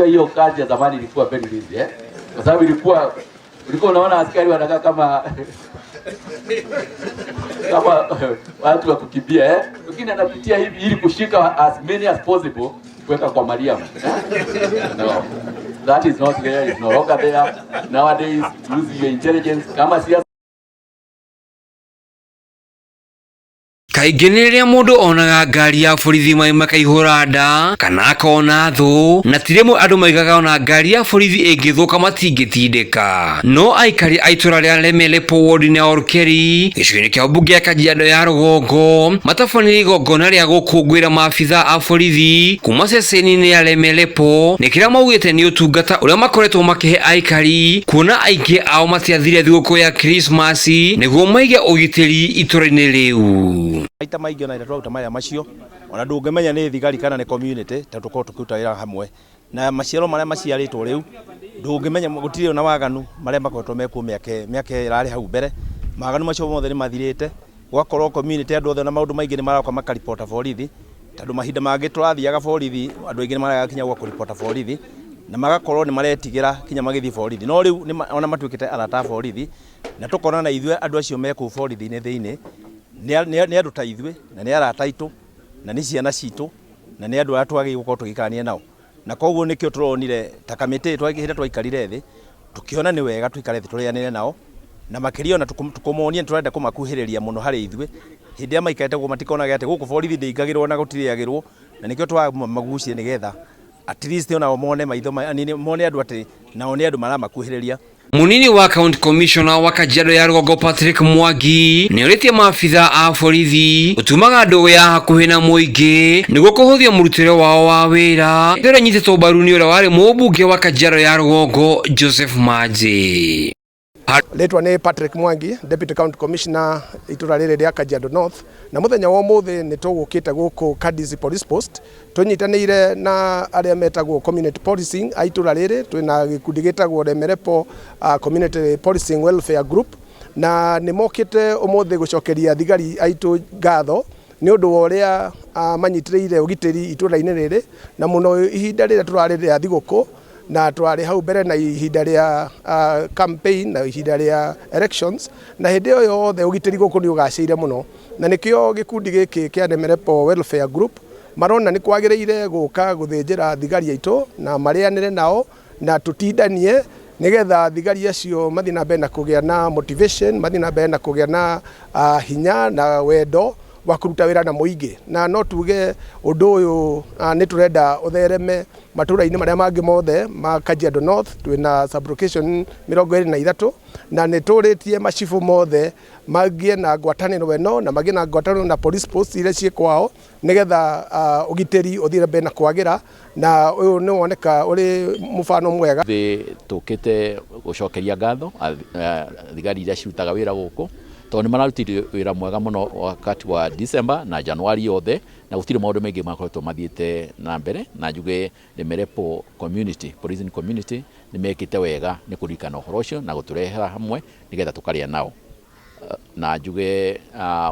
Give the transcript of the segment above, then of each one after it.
Hiyo kazi ya zamani ilikuwa very easy, eh? Kwa sababu ulikuwa unaona askari wanakaa kama watu wa kukimbia, eh? Wengine anapitia hivi ili kushika as many as possible kuweka kwa Mariam. No. That is not there, is no longer there. Nowadays, use your intelligence. Kama siasa Kaingĩ nĩ rĩrĩa mũndũ onaga ngari ya borithi mai makaihũra nda kana akona thũ, na ti rĩmwe andũ maigaga ona ngari ya borithi ĩngĩthũka matingĩtindĩka. No aikari a itũra rĩa Lemerepo ward-inĩ ya Olkeri gĩcigo-inĩ kĩa mbunge ya Kajiado ya rũgongo matabanirie igongona rĩa gũkũngũĩra maabitha a borithi kuma ceceni-inĩ ya Lemerepo nĩ kĩrĩa maugĩte nĩ ũtungata ũrĩa makoretwo makĩhe aikari, kuona aingĩ ao matiathire thigũkũ ya Krismasi nĩguo maige ũgitĩri itũra-inĩ rĩu. Maita maingĩ ona rĩrĩa twaruta mawĩra macio, ona ndũngĩmenya nĩ thigari kana nĩ community, tondũ tũkoragwo tũkĩruta wĩra hamwe. Na maciaro marĩa maciarĩtwo rĩu ndũngĩmenya, gũtirĩ ona waganu marĩa makoretwo mekuo mĩaka ĩrarĩ hau mbere. Mawaganu macio mothe nĩ mathirĩte, gũgakorwo community andũ othe na maũndũ maingĩ nĩ maroka makaribota borithi, tondũ mahinda mangĩ tũrathiaga borithi andũ aingĩ nĩ maregaga kinya gwa kũribota borithi, na magakorwo nĩ maretigĩra kinya magĩthiĩ borithi. No rĩu ona matuĩkĩte arata a borithi, na tũkona na ithuĩ andũ acio me kũu borithi-inĩ thĩinĩ nĩ andũ ta ithuĩ, na nĩ arata aitũ, na nĩ ciana citũ, na nĩ andũ arĩa twagĩrĩirwo gũkorwo tũgĩikarania nao. Na koguo nĩkĩo tũronire ta kamĩtĩ hĩndĩ ĩrĩa twaikarire thĩ tũkĩona nĩ wega tũikare thĩ tũrĩanĩre nao, na makĩria ona tũkũmonia nĩ tũrenda kũmakuhĩrĩria mũno harĩ ithuĩ. Hĩndĩ ĩrĩa maikarĩte ũguo matikonage atĩ gũkũ borithi ndĩingagĩrwo na gũtirĩagĩrwo, na nĩkĩo twamagucirie nĩgetha at least onao mone maitho, mone andũ atĩ nao nĩ andũ maramakuhĩrĩria. Munini wa County Commissioner wa Kajiado ya rũgongo Patrick Mwangi nĩ orĩtie maabitha a borithi gũtumaga ndũgũ ya hakuhĩ na mũingĩ nĩguo kũhũthia mũrutĩre wao wa wĩra, ũrĩa nyitĩtwo mbaru nĩ ũrĩa warĩ mũmbunge wa Kajiado ya rũgongo Joseph Manji. Rĩtwa nĩ Patrick Mwangi, Deputy County Commissioner itũra rĩrĩ rĩa Kajiado North, na mũthenya wa ũmũthĩ nĩ tũgũkĩte gũkũ Kandisi Police Post tũnyitanĩire na arĩa metagwo community policing a itũra rĩrĩ. Twĩna gĩkundi gĩtagwo Lemerepo Community Policing Welfare Group, na nĩ mokĩte ũmũthĩ gũcokeria thigari aitũ ngatho nĩ ũndũ wa ũrĩa manyitĩrĩire ũgitĩri itũra-inĩ rĩrĩ, na mũno ihinda rĩrĩa tũrarĩ rĩa thigũkũ na twarĩ hau mbere na ihinda rĩa campaign na ihinda rĩa elections, na hĩndĩ ĩyo yothe ũgitĩri gũkũ nĩ ũgacĩire mũno, na nĩkĩo gĩkundi gĩkĩ kĩa Nemerepo Welfare Group marona nĩ kwagĩrĩire gũka gũthĩnjĩra thigari aitũ na marĩanĩre nao na tũtindanie, nĩgetha thigari acio mathiĩ na mbere na kũgĩa na motivation, mathiĩ na mbere na kũgĩa na hinya na wendo wa kũruta wĩra na mũingĩ. Na no tuge ũndũ ũyũ nĩ tũrenda ũthereme matũra-inĩ marĩa mangĩ mothe ma Kajiado North. Twĩna sublocation 23, na nĩ tũrĩtie macibũ mothe magĩe na ngwatanĩro ĩno na magĩe na ngwatanĩro na police post iria ciĩ kwao, nĩgetha ũgitĩri ũthiĩ na mbere na kwagĩra, na ũyũ nĩ woneka ũrĩ mũbano mwega. Thĩ tũkĩte gũcokeria ngatho thigari iria cirutaga wĩra gũkũ, tondũ nĩ mararutire wĩra mwega mũno wakati wa December na Januari yothe, na gũtirĩ maũndũ maingĩ makoretwo mathiĩte na mbere. Na njuge Lemerepo Community Policing Community nĩ mekĩte wega nĩ kũririkana ũhoro ũcio na gũtũrehera hamwe nĩgetha tũkarĩa nao, na njuge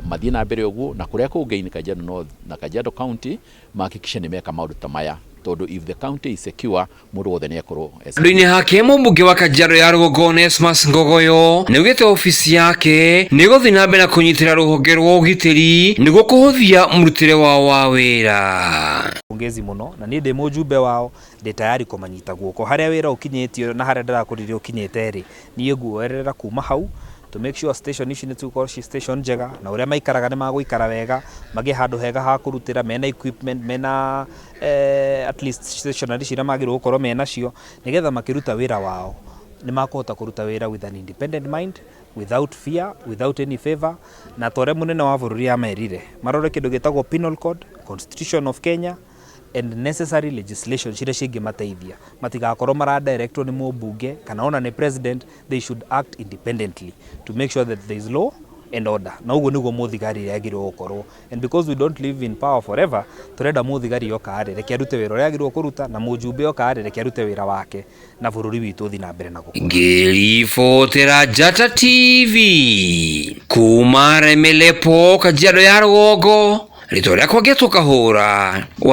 mathiĩ na mbere ũguo, na kũrĩa kũngĩ in Kajiado North na Kajiado County mahakikishe nĩ meka maũndũ ta maya, tondũ if the county is secure, mũndũ wothe nĩ ekorwo. Andũ-inĩ hake, mũmbunge wa Kajiado ya rũgongo Onesmus Ngogoyo nĩ augĩte obici yake nĩ ĩgũthiĩ na mbere na kũnyitĩra rũhonge rwa ũgitĩri nĩguo kũhũthia mũrutĩre wao wa wĩra. Pongezi mũno, na niĩ ndĩ mũjumbe wao, ndĩ tayari kũmanyita guoko harĩa wĩra ũkinyĩtio na harĩa ndĩrakorire ũkinyĩte rĩ, niĩ nguoerera kuma hau to make sure station ici nĩ cigũkorwo ci station njega, na ũrĩa maikaraga nĩ magũikara wega, magĩe handũ hega ha kũrutĩra, mena equipment, mena at least stationery ciria magĩrĩirwo gũkorwo menacio, nĩgetha makĩruta wĩra wao nĩ makũhota kũruta wĩra with an independent mind, without fear, without any favor. Na ta ũrĩa mũnene wa bũrũri amerire marore kĩndũ gĩtagwo Penal Code, Constitution of Kenya and necessary legislation ciria cingĩmateithia, matigakorwo maradirectwo nĩ mũmbunge kana ona nĩ president. They should act independently to make sure that there is law and order, na ũguo nĩguo mũthigari agĩrĩirwo gũkorwo. And because we don't live in power forever, tũrenda mũthigari oka rĩ, reke arute wĩra ũrĩa agĩrĩirwo kũruta, na mũjumbe oka rĩ, reke arute wĩra wake, na bũrũri witũ ũthiĩ na mbere na gũkũra. Ngĩribotera Njata TV kuma Remelepo, Kajiado ya rũgongo, rĩtwa rĩakwa ngĩtwo Kahũra.